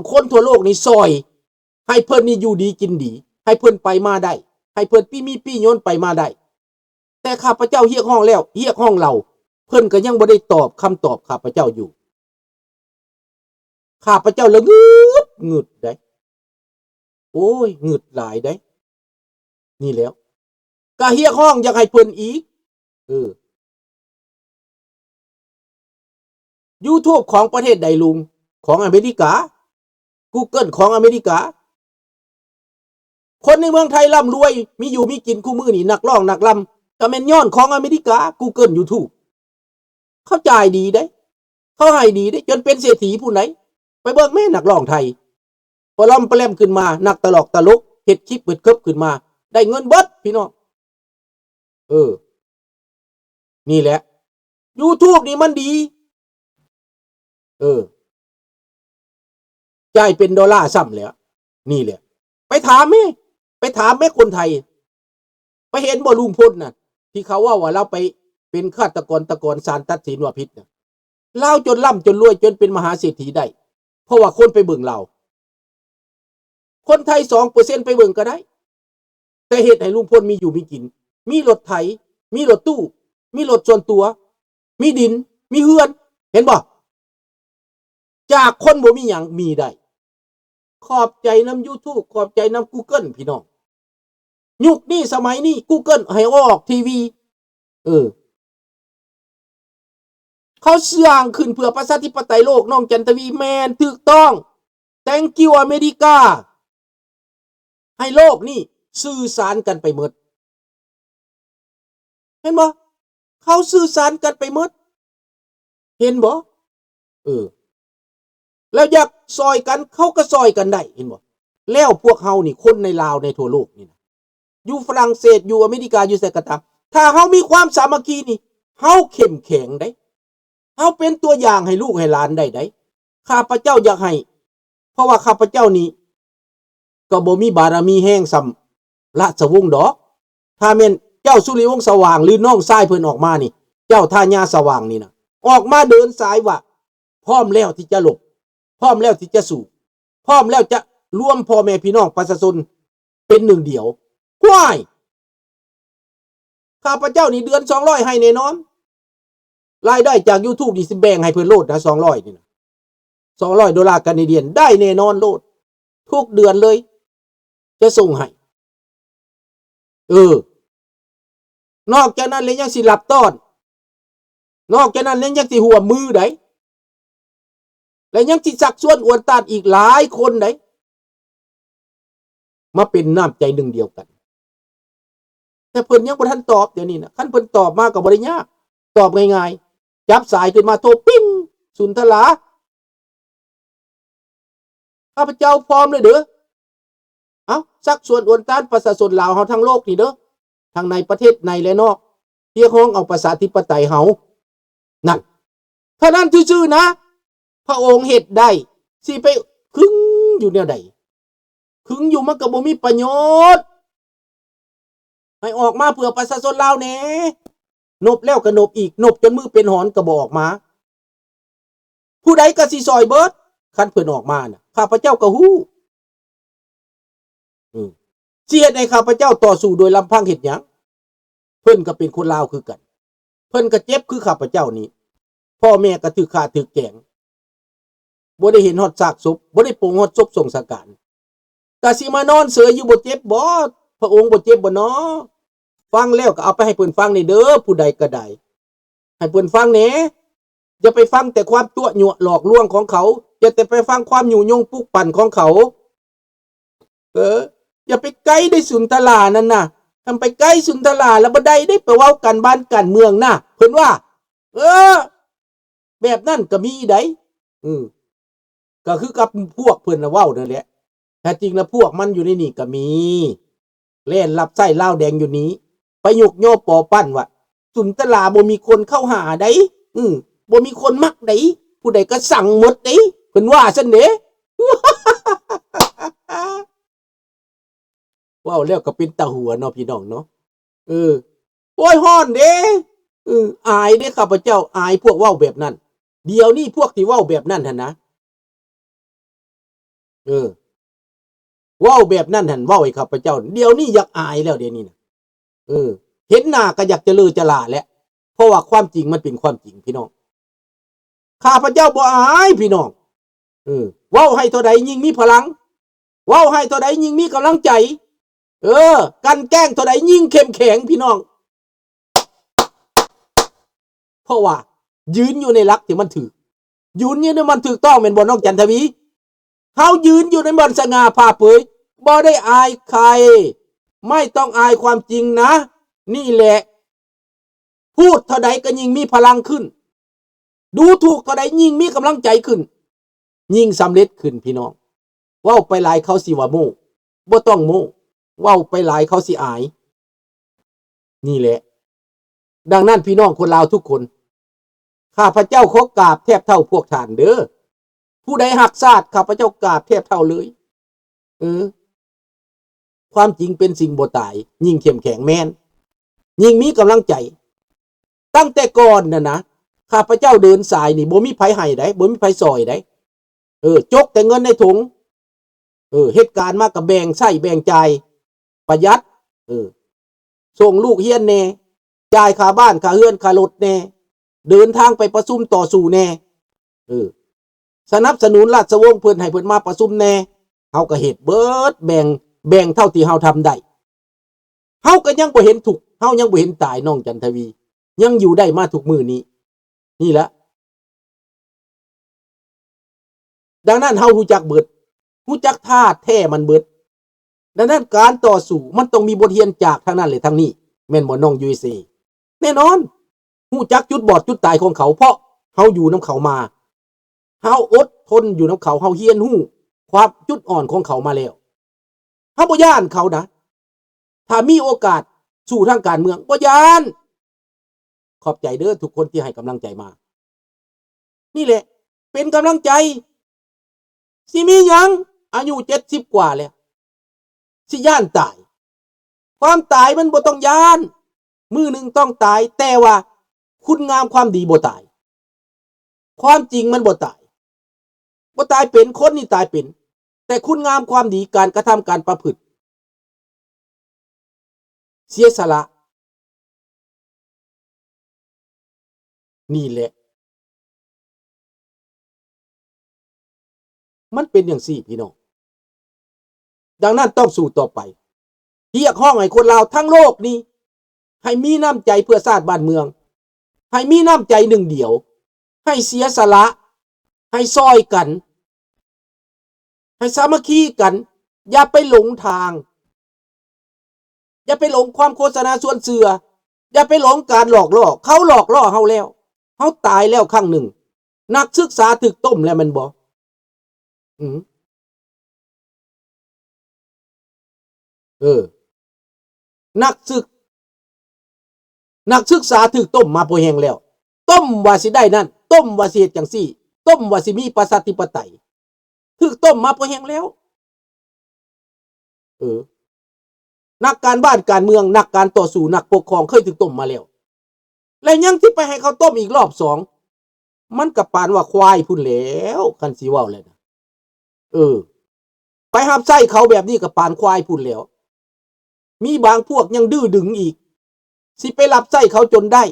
ງຄົນທົ່ວໂລກນີ້ ຊ່ອຍໃຫ້ເພິ່ນນີ້ຢູ່ດີກິນດີ, ໃຫ້ເພິ່ນໄປມາໄດ້, ໃຫ້ເພິ່ນປີ້ມີປີ້ຍົນໄປມາໄດ້. ແຕ່ຂ້າພະເຈົ້າຮຽກຮ້ອງແລ້ວຮຽກຮ້ອງເລົ່າ, ເພິ່ນກໍຍັງບໍ່ໄດ້ຕອບຄຳຕອບຂ້າພະເຈົ້າຢູ່. ຂ້າພະເຈົ້າລະງຶດງຶດໃດ໋. ໂອ້ຍ ງຶດຫຼາຍໃດ໋. ນີ້ແຫຼ້ວ ກະຮຽກຮ້ອງຢາກໃຫ້ເພິ່ນອີກ. ເອີ YouTube ຂອງປະເທດໃດລຸງ? ຂອງອາເມລິກາ. Google ຂອງອາເມລິກາ. ຄົນໃນເມືອງໄທລ່ຳລວຍ ມີຢູ່ມີກິນຄູ່ມື້ນີ້ ນັກຮ້ອງນັກລຳ ກະແມ່ນຍ້ອນຂອງອາເມລິກາ Google YouTube. ເຂົາຈ່າຍດີເດ້, ເຂົາໃຫ້ດີເດ້, ຈົນເປັນເສດຖີພຸ້ນໃດ໋. ໄປເບິ່ງແມ້ນັກຮ້ອງໄທ ປະຫຼອມປະແຫຼມຂຶ້ນມາ, ນັກຕະຫຼອກຕະຫຼົກ ເຮັດຄລິບເຮັດເຄີບຂຶ້ນມາ ໄດ້ເງິນເບິດພີ່ນ້ອງ. ເອີ ນີ້ແຫຼະ YouTube ນີ້ມັນດີ. ເອີ ຈ່າຍເປັນໂດລາຊ້ຳແຫຼະ. ນີ້ແຫຼະ ໄປຖາມແມ້, ໄປຖາມແມ້ຄົນໄທ. ໄປເຫັນບໍ່ລຸງພົນນະ ທີ່ເຂົາເວົ້າວ່າລາວໄປເປັນຄາດຕະກອນຕະກອນ ສານຕັດສິນວ່າຜິດນະ? ລາວຈົນລ່ຳຈົນລວຍ ຈົນເປັນມະຫາເສດຖີໄດ້ ເພາະວ່າຄົນໄປເບິ່ງລາວ. ຄົນໄທສອງເປີເຊັນໄປເບິ່ງກໍໄດ້ ແຕ່ເຮັດໃຫ້ລຸງພົນມີຢູ່ມີກິນ, ມີລົດໄຖ, ມີລົດຕູ້, ມີລົດສ່ວນຕົວ, ມີດິນ, ມີເຮືອນ, ເຫັນບໍ່? ຈາກຄົນບໍ່ມີຫຍັງມີໄດ້. ຂອບໃຈນຳ YouTube ຂອບໃຈນຳ Google ພີ່ນ້ອງ. ຍຸກນີ້ສະໄໝນີ້ Google ໃຫ້ອອກທີວີ. ເອີ ເຂົາສ້າງຂຶ້ນເພື່ອປະຊາທິປະໄຕໂລກ ນ້ອງຈັນທະວີ. ແມ່ນ ຖືກຕ້ອງ. Thank you ອາເມລິກາ. ໃຫ້ໂລກນີ້ສື່ສານກັນໄປໝົດ. ເຫັນບໍ່? ເຂົາສື່ສານກັນໄປໝົດ. ເຫັນບໍ່? ເອີ ແລ້ວຢາກຊ່ອຍກັນ ເຂົາກໍຊ່ອຍກັນໄດ້ ເຫັນບໍ່? ແລ້ວພວກເຮົານີ້ ຄົນໃນລາວ ໃນທົ່ວໂລກນີ້ນະ ຢູ່ຝຣັ່ງເສດ ຢູ່ອາເມລິກາ ຢູ່ໃສກໍຕາມ ຖ້າເຮົາມີຄວາມສາມັກຄີນີ້ ເຮົາເຂັ້ມແຂງໄດ໋. ເຮົາເປັນຕົວຢ່າງໃຫ້ລູກໃຫ້ຫຼານໄດ້ໄດ໋. ຂ້າພະເຈົ້າຢາກໃຫ້ ເພາະວ່າຂ້າພະເຈົ້ານີ້ ກໍບໍ່ມີບາລະມີແຮງສ່ຳລາຊະວົງດອກ. ຖ້າແມ່ນເຈົ້າສຸລິວົງສະຫວ່າງ ຫຼື ນ້ອງຊາຍເພິ່ນອອກມານີ້ ເຈົ້າທາຍາສະຫວ່າງນີ້ນະ ອອກມາເດີນສາຍວ່າ ພ້ອມແລ້ວທີ່ຈະລົບ, ພ້ອມແລ້ວທີ່ຈະສູ້, ພ້ອມແລ້ວຈະລວມພໍ່ແມ່ພີ່ນ້ອງປະຊາຊົນເປັນໜຶ່ງດຽວ. ຫ້ວຍ! ຂ້າພະເຈົ້ານີ້ເດືອນສອງຮ້ອຍໃຫ້ແນ່ນອນ. ລາຍໄດ້ຈາກ YouTube ນີ້ຊິແບ່ງໃຫ້ເພິ່ນໂລດນະ ສອງຮ້ອຍນີ້ນະ ສອງຮ້ອຍໂດລາກາເນດຽນ ໄດ້ແນ່ນອນໂລດ ທຸກເດືອນເລີຍ ຈະສົ່ງໃຫ້. ເອີ ນອກຈາກນັ້ນແລ້ວຍັງຊິຮັບຕ້ອນ, ນອກຈາກນັ້ນແລ້ວຍັງຊິຮ່ວມມືໃດ໋ ແລະ ຍັງຊິຊັກຊວນອວນຕ້ານອີກຫຼາຍຄົນໃດ໋ ມາເປັນນ້ຳໃຈໜຶ່ງດຽວກັນ. ແຕ່ເພິ່ນຍັງບໍ່ທັນຕອບດຽວນີ້ນະ. ຄັນເພິ່ນຕອບມາກໍບໍ່ໄດ້ຍາກ, ຕອບງ່າຍໆ. ຈັບສາຍຂຶ້ນມາໂທ ປິ້ງ! ສຸນທະລາ ຂ້າພະເຈົ້າພ້ອມແລ້ວເດີ. ເອົ້າ, ຊັກຊວນອວນຕ້ານປະຊາຊົນລາວເຮົາທັງໂລກນີ້ເດີ, ທັງໃນປະເທດໃນ ແລະ ນອກ, ຮຽກຮ້ອງເອົາປະຊາທິປະໄຕເຮົາ. ນັ້ນ ເທົ່ານັ້ນຊື່ໆນະ ພະອົງເຮັດໄດ້, ຊິໄປຄຶງຢູ່ແນວໃດ? ຄຶງຢູ່ມັນກໍບໍ່ມີປະໂຫຍດ. ໃຫ້ອອກມາເພື່ອປະຊາຊົນລາວແດ່. ນົບແລ້ວກໍນົບອີກ, ນົບຈົນມືເປັນຫອນກໍບໍ່ອອກມາ. ຜູ້ໃດກໍຊິຊ່ອຍເບິດ, ຄັນເພິ່ນອອກມານະ, ຂ້າພະເຈົ້າກໍຮູ້. ອືມ ຊິເຮັດໃຫ້ຂ້າພະເຈົ້າຕໍ່ສູ້ໂດຍລຳພັງເຮັດຫຍັງ? ເພິ່ນກໍເປັນຄົນລາວຄືກັນ, ເພິ່ນກໍເຈັບຄືຂ້າພະເຈົ້ານີ້, ພໍ່ແມ່ກໍຖືກຂ້າຖືກແກງ, ບໍ່ໄດ້ເຫັນຮອດຊາກສົບ, ບໍ່ໄດ້ປົງຮອດສົບສົງສະການ, ກະຊິມານອນເສີຍຢູ່ ບໍ່ເຈັບບໍ? ພະອົງບໍ່ເຈັບບໍນໍ? ຟັງແລ້ວກໍເອົາໄປໃຫ້ເພິ່ນຟັງແດ່ເດີ, ຜູ້ໃດກໍໄດ້ ໃຫ້ເພິ່ນຟັງແດ່. ຢ່າໄປຟັງແຕ່ຄວາມຕົວະຍົວະຫຼອກລວງຂອງເຂົາ, ຢ່າແຕ່ໄປຟັງຄວາມຍຸຍົງປຸກປັ່ນຂອງເຂົາ. ເອີ ຢ່າໄປໄກໄດ້ສຸນທະລານັ້ນນະ, ຄັນໄປໄກສຸນທະລາແລ້ວບໍ່ໄດ້ເດ້, ໄປເວົ້າການບ້ານການເມືອງນະ ເພິ່ນວ່າ. ເອີ ແບບນັ້ນກໍມີໃດ໋. ເອີ ກໍຄືກັບພວກເພິ່ນນະເວົ້ານັ້ນແຫຼະ, ແທ້ຈິງນະພວກມັນຢູ່ໃນນີ້ກໍມີ ແລ່ນຮັບໃຊ້ລາວແດງຢູ່ນີ້, ໄປຍົກຍໍປໍປັ້ນວ່າ ສຸນທະລາບໍ່ມີຄົນເຂົ້າຫາໃດ໋, ອື ບໍ່ມີຄົນມັກໃດ໋, ຜູ້ໃດກໍຊັງໝົດໃດ໋, ເພິ່ນວ່າຊັ້ນເດ້. ເວົ້າແລ້ວກໍເປັນຕາຫົວເນາະ ພີ່ນ້ອງເນາະ. ເອີ ໂອ້ຍ ຮ້ອນເດ້. ເອີ ອາຍເດ້ ຂ້າພະເຈົ້າອາຍພວກເວົ້າແບບນັ້ນ. ດຽວນີ້ພວກທີ່ເວົ້າແບບນັ້ນຫັ້ນນະ ເອີ ເວົ້າແບບນັ້ນຫັ້ນ ເວົ້າໃຫ້ຂ້າພະເຈົ້າ ດຽວນີ້ຢາກອາຍແລ້ວ ດຽວນີ້ນະ ເອີ ເຫັນໜ້າກໍຢາກຈະເລີຈະຫຼ້າແຫຼະ ເພາະວ່າຄວາມຈິງມັນເປັນຄວາມຈິງ ພີ່ນ້ອງ. ຂ້າພະເຈົ້າບໍ່ອາຍ ພີ່ນ້ອງ ເອີ ເວົ້າໃຫ້ເທົ່າໃດຍິ່ງມີພະລັງ ເວົ້າໃຫ້ເທົ່າໃດຍິ່ງມີກຳລັງໃຈ ເອີ ກັ່ນແກ້ງເທົ່າໃດຍິ່ງເຂັ້ມແຂງ ພີ່ນ້ອງ ເພາະວ່າຢືນຢູ່ໃນຫຼັກທີ່ມັນຖືກ ຢືນຢູ່ໃນມັນຖືກຕ້ອງ ແມ່ນບໍ່ ນ້ອງຈັນທະວີ? ເຮົາຢືນຢູ່ໃນບ່ອນສະຫງ່າຜ່າເຜີຍ ບໍ່ໄດ້ອາຍໃຄ ໄມ່ຕ້ອງອາຍຄວາມຈິງນະ ນີ້ແຫຼະ ພູດເທົ່າໃດກໍຍິ່ງມີພະລັງຂຶ້ນ ດູຖູກເທົ່າໃດຍິ່ງມີກຳລັງໃຈຂຶ້ນ ຍິ່ງສຳເລັດຂຶ້ນ ພີ່ນ້ອງ. ເວົ້າໄປຫຼາຍເຂົາຊິວ່າໂມ້ ບໍ່ຕ້ອງໂມ້ ເວົ້າໄປຫຼາຍເຂົາຊິອາຍ ນີ້ແຫຼະ. ດັ່ງນັ້ນ ພີ່ນ້ອງຄົນລາວທຸກຄົນ ຂ້າພະເຈົ້າຂໍກາບແທບເທົ້າພວກທ່ານເດີ້ ຜູ້ໃດຮັກຊາດ ຂ້າພະເຈົ້າກາບແທບເທົ້າເລີຍ ເອີ ຄວາມຈິງເປັນສິ່ງບໍ່ຕາຍ ຍິ່ງເຂັ້ມແຂງ ແມ່ນ ຍິ່ງມີກຳລັງໃຈ. ຕັ້ງແຕ່ກ່ອນນັ້ນນະ ຂ້າພະເຈົ້າເດີນສາຍນີ້ ບໍ່ມີໃຜໃຫ້ໃດ ບໍ່ມີໃຜຊ່ອຍໃດ ເອີ ຈົກແຕ່ເງິນໃນຖົງ ເອີ ເຮັດການມາກໍແບ່ງໃຊ້ແບ່ງຈ່າຍ ປະຢັດ ເອີ ສົ່ງລູກຮຽນແດ່ ຈ່າຍຄ່າບ້ານ ຄ່າເຮືອນ ຄ່າລົດແດ່ ເດີນທາງໄປປະຊຸມຕໍ່ສູ້ແດ່ ເອີ ສະໜັບສະໜູນລາຊະວົງເພິ່ນ ໃຫ້ເພິ່ນມາປະຊຸມແດ່ ເຮົາກໍເຮັດເບິດ ແບ່ງ ແບ່ງເທົ່າທີ່ເຮົາທຳໄດ້. ເຮົາກໍຍັງບໍ່ເຫັນທຸກ ເຮົາຍັງບໍ່ເຫັນຕາຍ ນ້ອງຈັນທະວີ ຍັງຢູ່ໄດ້ມາທຸກມື້ນີ້ ນີ້ລະ. ດັ່ງນັ້ນເຮົາຮູ້ຈັກເບິດ ຮູ້ຈັກທ່າແທ້ມັນເບິດ. ດັ່ງນັ້ນການຕໍ່ສູ້ມັນຕ້ອງມີບົດຮຽນຈາກທາງນັ້ນ ແລະ ທາງນີ້ ແມ່ນບໍ່ ນ້ອງ USA? ແນ່ນອນ ຮູ້ຈັກຈຸດບອດຈຸດຕາຍຂອງເຂົາ ເພາະເຮົາຢູ່ນຳເຂົາມາ ເຮົາອົດທົນຢູ່ນຳເຂົາ ເຮົາຮຽນຮູ້ຄວາມຈຸດອ່ອນຂອງເຂົາມາແລ້ວ. ເຮົາບໍ່ຢ້ານເຂົານະ ຖ້າມີໂອກາດສູ້ທາງການເມືອງ ບໍ່ຢ້ານ. ຂອບໃຈເດີ້ທຸກຄົນທີ່ໃຫ້ກຳລັງໃຈມາ ນີ້ແຫຼະ ເປັນກຳລັງໃຈ. ຊິມີຫຍັງ ອາຍຸເຈັດສິບກວ່າແລ້ວ ຊິຢ້ານຕາຍ? ຄວາມຕາຍມັນບໍ່ຕ້ອງຢ້ານ ມື້ໜຶ່ງຕ້ອງຕາຍ ແຕ່ວ່າຄຸນງາມຄວາມດີບໍ່ຕາຍ ຄວາມຈິງມັນບໍ່ຕາຍ ບໍ່ຕາຍເປັນ ຄົນນີ້ຕາຍເປັນ ແຕ່ຄຸນງາມຄວາມດີ ການກະທຳ ການປະພຶດ ເສຍສະຫຼະ ນີ້ແຫຼະ ມັນເປັນຈັ່ງຊີ້ພີ່ນ້ອງ. ດັ່ງນັ້ນຕ້ອງສູ້ຕໍ່ໄປ ຮຽກຮ້ອງໃຫ້ຄົນລາວທັງໂລກນີ້ ໃຫ້ມີນ້ຳໃຈເພື່ອຊາດບ້ານເມືອງ ໃຫ້ມີນ້ຳໃຈໜຶ່ງດຽວ ໃຫ້ເສຍສະຫຼະ ໃຫ້ຊ່ອຍກັນ ໃຫ້ສາມັກຄີກັນ ຢ່າໄປຫຼົງທາງ ຢ່າໄປຫຼົງຄວາມໂຄສະນາຊວນເຊື່ອ ຢ່າໄປຫຼົງການຫຼອກຫຼໍ່ ເຂົາຫຼອກຫຼໍ່ເຮົາແລ້ວ ເຮົາຕາຍແລ້ວຄັ້ງໜຶ່ງ ນັກສຶກສາຖືກຕົ້ມແລ້ວແມ່ນບໍ່? ອືມ ເອີ ນັກສຶກ ນັກສຶກສາຖືກຕົ້ມມາພໍແຮງແລ້ວ ຕົ້ມວ່າຊິໄດ້ນັ້ນ ຕົ້ມວ່າຊິເຮັດຈັ່ງຊີ້ ຕົ້ມວ່າຊິມີປະຊາທິປະໄຕ ຖືກຕົ້ມມາພໍແຮງແລ້ວ. ເອີ ນັກການບ້ານການເມືອງ ນັກການຕໍ່ສູ້ ນັກປົກຄອງ ເຄີຍຖືກຕົ້ມມາແລ້ວ ແລ້ວຍັງຊິໄປໃຫ້ເຂົາຕົ້ມອີກລອບສອງ ມັນກໍປານວ່າຄວາຍພຸ້ນແລ້ວ ຄັນຊິເວົ້າແລ້ວນະ. ເອີ ໄປຮັບໃຊ້ເຂົາແບບນີ້ກໍປານຄວາຍພຸ້ນແລ້ວ. ມີບາງພວກຍັງດື້ດຶງອີກ ຊິໄປຮັບໃຊ້ເຂົາຈົນໄດ້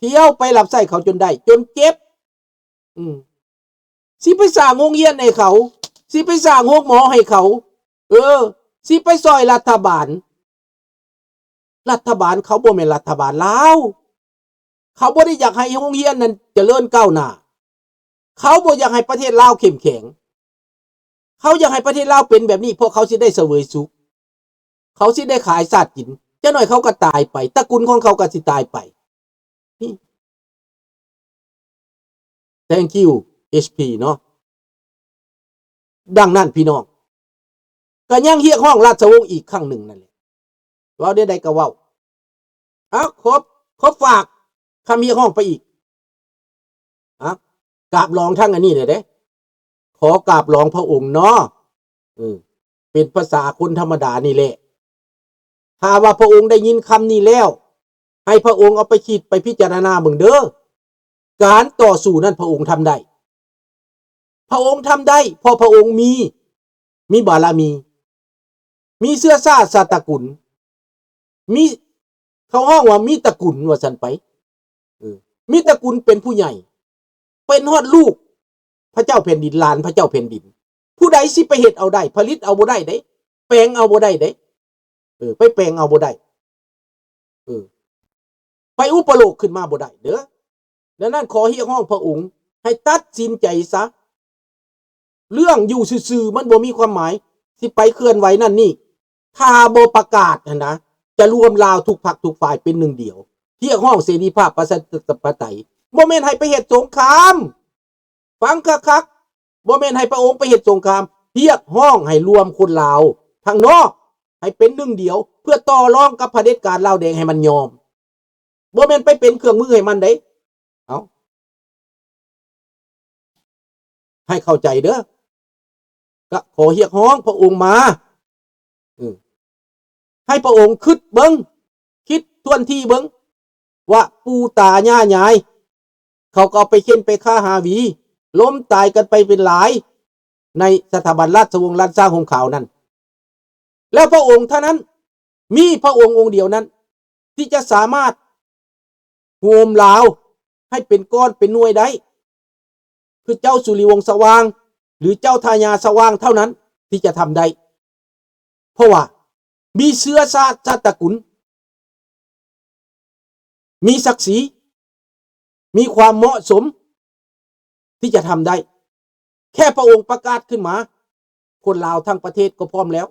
ທ່ຽວໄປຮັບໃຊ້ເຂົາຈົນໄດ້ ຈົນເຈັບ. ອືມ ຊິໄປສ້າງໂຮງຮຽນໃຫ້ເຂົາ ຊິໄປສ້າງໂຮງໝໍໃຫ້ເຂົາ ເອີ ຊິໄປຊ່ອຍລັດຖະບານ. ລັດຖະບານເຂົາບໍ່ແມ່ນລັດຖະບານລາວ ເຂົາບໍ່ໄດ້ຢາກໃຫ້ໂຮງຮຽນນັ້ນຈະເລີນກ້າວໜ້າ ເຂົາບໍ່ຢາກໃຫ້ປະເທດລາວເຂັ້ມແຂງ ເຂົາຢາກໃຫ້ປະເທດລາວເປັນແບບນີ້ ເພາະເຂົາຊິໄດ້ສະເຫວີຍສຸກ ເຂົາຊິໄດ້ຂາຍຊາດກິນ ຈັກໜ້ອຍເຂົາກໍຕາຍໄປ ຕະກຸນຂອງເຂົາກໍຊິຕາຍໄປ. ນີ້ Thank you ເອັດ ເນາະ. ດັ່ງນັ້ນພີ່ນ້ອງ ກໍຍັງຮຽກຮ້ອງລາຊະວົງອີກຄັ້ງໜຶ່ງນັ້ນແຫຼະ ເວົ້າແນວໃດກໍເວົ້າ ເອົາ ຂໍ ຂໍຝາກຄຳຮຽກຮ້ອງໄປອີກ ເອົາ ກາບຫຼອງທາງອັນນີ້ແຫຼະເດ້ ຂໍກາບຫຼອງພະອົງເນາະ ເອີ ເປັນພາສາຄົນທຳມະດານີ້ແຫຼະ. ຖ້າວ່າພະອົງໄດ້ຍິນຄຳນີ້ແລ້ວ ໃຫ້ພະອົງເອົາໄປຄິດໄປພິຈາລະນາເບິ່ງເດີ້. ການຕໍ່ສູ້ນັ້ນພະອົງທຳໄດ້ ພະອົງທຳໄດ້ ເພາະພະອົງມີ ມີບາລະມີ ມີເຊື້ອຊາດຊາດຕະກຸນ ມີ ເຂົາຮ້ອງວ່າມີຕະກຸນວ່າຊັ້ນໄປ ເອີ ມີຕະກຸນເປັນຜູ້ໃຫຍ່ ເປັນຮອດລູກພະເຈົ້າແຜ່ນດິນ ຫຼານພະເຈົ້າແຜ່ນດິນ ຜູ້ໃດຊິໄປເຮັດເອົາໄດ້ ຜະລິດເອົາບໍ່ໄດ້ເດ້ ແປງເອົາບໍ່ໄດ້ເດ້ ເອີ ໄປແປງເອົາບໍ່ໄດ້ ເອີ ໄປອຸປະໂລກຂຶ້ນມາບໍ່ໄດ້ເດີ້. ດັ່ງນັ້ນຂໍຮຽກຮ້ອງພະອົງໃຫ້ຕັດສິນໃຈຊະ ເລື່ອງຢູ່ຊື່ໆມັນບໍ່ມີຄວາມໝາຍ ຊິໄປເຄື່ອນໄຫວນັ້ນນີ້ ຖ້າບໍ່ປະກາດຫັ້ນນະ ຈະລວມລາວທຸກພັກທຸກຝ່າຍເປັນໜຶ່ງດຽວ ຮຽກຮ້ອງເສລີພາບປະຊາທິປະໄຕ ບໍ່ແມ່ນໃຫ້ໄປເຮັດສົງຄາມ ຟັງຄັກໆ ບໍ່ແມ່ນໃຫ້ພະອົງໄປເຮັດສົງຄາມ ຮຽກຮ້ອງໃຫ້ລວມຄົນລາວທາງນອກໃຫ້ເປັນໜຶ່ງດຽວ ເພື່ອຕໍ່ລອງກັບຜະເດັດການລາວແດງໃຫ້ມັນຍອມ ບໍ່ແມ່ນໄປເປັນເຄື່ອງມືໃຫ້ມັນເດ້ ເອົ້າ ໃຫ້ເຂົ້າໃຈເດີ້ ກະຂໍຮຽກຮ້ອງພະອົງມາ ເອີ ໃຫ້ພະອົງຄິດເບິ່ງ ຄິດຖ້ວນທີເບິ່ງ ວ່າປູ່ຕາຍ່າຍາຍ ເຂົາກໍເອົາໄປເຂັ່ນໄປຂ້າຫາຫວີ ລົ້ມຕາຍກັນໄປເປັນຫຼາຍ ໃນສະຖາບັນລາຊະວົງລ້ານຊ້າງຫົມຂາວນັ້ນ ແລ້ວພະອົງເທົ່ານັ້ນ ມີພະອົງອົງດຽວນັ້ນ ທີ່ຈະສາມາດໂຮມລາວໃຫ້ເປັນກ້ອນເປັນໜ່ວຍໄດ້ ຄືເຈົ້າສຸລິວົງສະຫວ່າງ ຫຼື ເຈົ້າທ່າຍາສະຫວ່າງເທົ່ານັ້ນທີ່ຈະທຳໄດ້ ເພາະວ່າມີເຊື້ອຊາດຊາດຕະກຸນ ມີສັກສີ ມີຄວາມເໝາະສົມທີ່ຈະທຳໄດ້ ແຄ່ພະອົງປະກາດຂຶ້ນມາ ຄົນລາວທັງປະເທດກໍພ້ອມແລ້ວ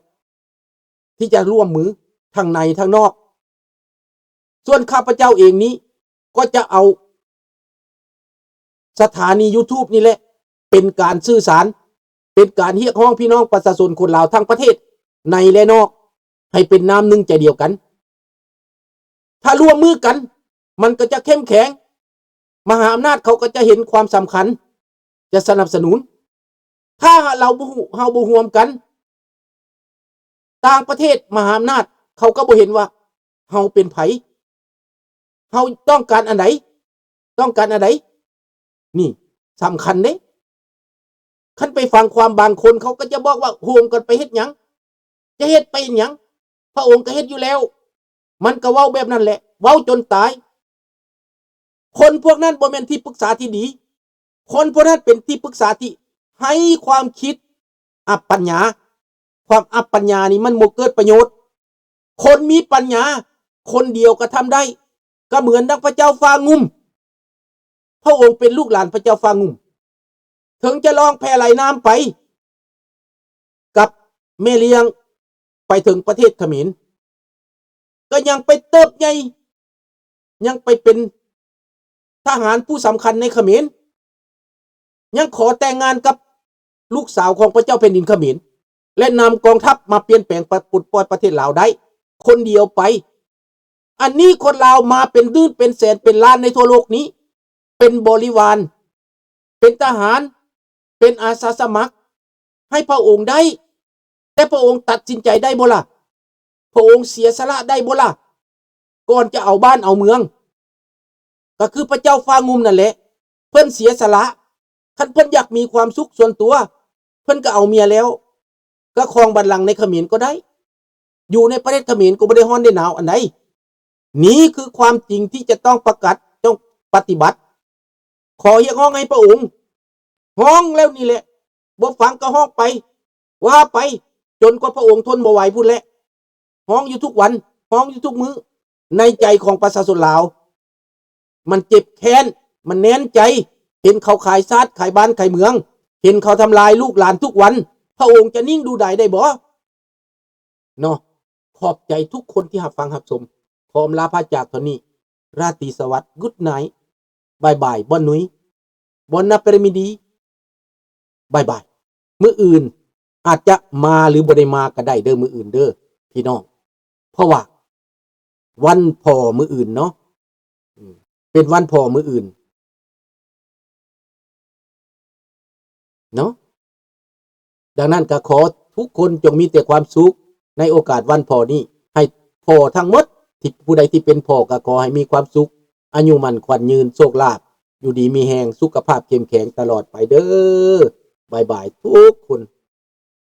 ທີ່ຈະຮ່ວມມືທັງໃນທັງນອກ. ສ່ວນຂ້າພະເຈົ້າເອງນີ້ ກໍຈະເອົາສະຖານີຢູທູບນີ້ແຫຼະ ເປັນການສື່ສານ ເປັນການຮຽກຮ້ອງພີ່ນ້ອງປະຊາຊົນຄົນລາວທັງປະເທດ ໃນ ແລະ ນອກ ໃຫ້ເປັນນ້ຳໜຶ່ງໃຈດຽວກັນ. ຖ້າຮ່ວມມືກັນ ມັນກໍຈະເຂັ້ມແຂງ ມະຫາອຳນາດເຂົາກໍຈະເຫັນຄວາມສຳຄັນ ຈະສະໜັບສະໜູນ. ຖ້າເຮົາບໍ່ ເຮົາບໍ່ຮ່ວມກັນ ຕ່າງປະເທດມະຫາອຳນາດເຂົາກໍບໍ່ເຫັນວ່າເຮົາເປັນໃຜ ເຮົາຕ້ອງການອັນໃດ ຕ້ອງການອັນໃດ ນີ້ສຳຄັນເດ້. ຄັນໄປຟັງຄວາມບາງຄົນ ເຂົາກໍຈະບອກວ່າ ໂຮມກັນໄປເຮັດຫຍັງ ຈະເຮັດໄປເຮັດຫຍັງ ພະອົງກໍເຮັດຢູ່ແລ້ວ. ມັນກໍເວົ້າແບບນັ້ນແຫຼະ ເວົ້າຈົນຕາຍ. ຄົນພວກນັ້ນບໍ່ແມ່ນທີ່ປຶກສາທີ່ດີ ຄົນພວກນັ້ນເປັນທີ່ປຶກສາທີ່ໃຫ້ຄວາມຄິດອັບປັນຍາ. ຄວາມອັບປັນຍານີ້ມັນບໍ່ເກີດປະໂຫຍດ. ຄົນມີປັນຍາຄົນດຽວກໍທຳໄດ້ ກໍເໝືອນດັ່ງພະເຈົ້າຟ້າງຸ່ມ. ພະອົງເປັນລູກຫຼານພະເຈົ້າຟ້າງຸ່ມ ເຖິງຈະລ່ອງແຜ່ໄຫຼນ້ຳໄປກັບແມ່ລ້ຽງ ໄປເຖິງປະເທດຂະເໝນ ກໍຍັງໄປເຕີບໃຫຍ່ ຍັງໄປເປັນທະຫານຜູ້ສຳຄັນໃນຂະເໝນ ຍັງຂໍແຕ່ງງານກັບລູກສາວຂອງພະເຈົ້າແຜ່ນດິນຂະເໝນ ແລະ ນຳກອງທັບມາປ່ຽນແປງປະ ປົດປ່ອຍປະເທດລາວໄດ້ຄົນດຽວໄປ. ອັນນີ້ຄົນລາວມາເປັນໝື່ນເປັນແສນເປັນລ້ານໃນທົ່ວໂລກນີ້ ເປັນບໍລິວານ ເປັນທະຫານ ເປັນອາສາສະໝັກໃຫ້ພະອົງໄດ້ ແຕ່ພະອົງຕັດສິນໃຈໄດ້ບໍ່ລະ? ພະອົງເສຍສະຫຼະໄດ້ບໍ່ລະ? ກ່ອນຈະເອົາບ້ານເອົາເມືອງ ກໍຄືພະເຈົ້າຟ້າງຸ່ມນັ້ນແຫຼະ ເພິ່ນເສຍສະຫຼະ. ຄັນເພິ່ນຢາກມີຄວາມສຸກສ່ວນຕົວ ເພິ່ນກໍເອົາເມຍແລ້ວ ກໍຄອງບັນລັງໃນຂະເໝນກໍໄດ້ ຢູ່ໃນປະເທດຂະເໝນກໍບໍ່ໄດ້ຮ້ອນໄດ້ໜາວອັນໃດ. ນີ້ຄືຄວາມຈິງທີ່ຈະຕ້ອງປະກາດ ຕ້ອງປະຕິບັດ. ຂໍຮຽກຮ້ອງໃຫ້ພະອົງ ຮ້ອງແລ້ວນີ້ແຫຼະ ບໍ່ຟັງກໍຮ້ອງໄປ ວ່າໄປ ຈົນກວ່າພະອົງທົນບໍ່ໄຫວພຸ້ນແຫຼະ. ຮ້ອງຢູ່ທຸກວັນ ຮ້ອງຢູ່ທຸກມື້ ໃນໃຈຂອງປະຊາຊົນລາວ ມັນເຈັບແຄ້ນ ມັນແໜ້ນໃຈ ເຫັນເຂົາຂາຍຊາດ ຂາຍບ້ານ ຂາຍເມືອງ ເຫັນເຂົາທຳລາຍລູກຫຼານທຸກວັນ ພະອົງຈະນິ່ງດູດາຍໄດ້ບໍ່? ເນາະ ຂອບໃຈທຸກຄົນທີ່ຮັບຟັງຮັບຊົມ. ຂໍອຳລາພາຈາກເທົ່ານີ້. ລາຕີສະຫວັດ Good night. ບາຍບາຍ. ບອນນຸຍ ບອນນາເປຣມິດີ. ບາຍບາຍ. ມື້ອື່ນອາດຈະມາ ຫຼື ບໍ່ໄດ້ມາກໍໄດ້ເດີ້ ມື້ອື່ນເດີ້ພີ່ນ້ອງ. ເພາະວ່າວັນພໍ່ມື້ອື່ນເນາະ ເປັນວັນພໍ່ມື້ອື່ນເນາະ. ດັ່ງນັ້ນກໍຂໍທຸກຄົນຈົ່ງມີແຕ່ຄວາມສຸກໃນໂອກາດວັນພໍ່ນີ້. ໃຫ້ພໍ່ທັງໝົດທີ່ ຜູ້ໃດທີ່ເປັນພໍ່ກໍຂໍໃຫ້ມີຄວາມສຸກ ອາຍຸໝັ້ນຂວັນຍືນ ໂຊກລາບ ຢູ່ດີມີແຮງ ສຸຂະພາບເຂັ້ມແຂງຕະຫຼອດໄປເດີ້. ບາຍບາຍທຸກຄົນ.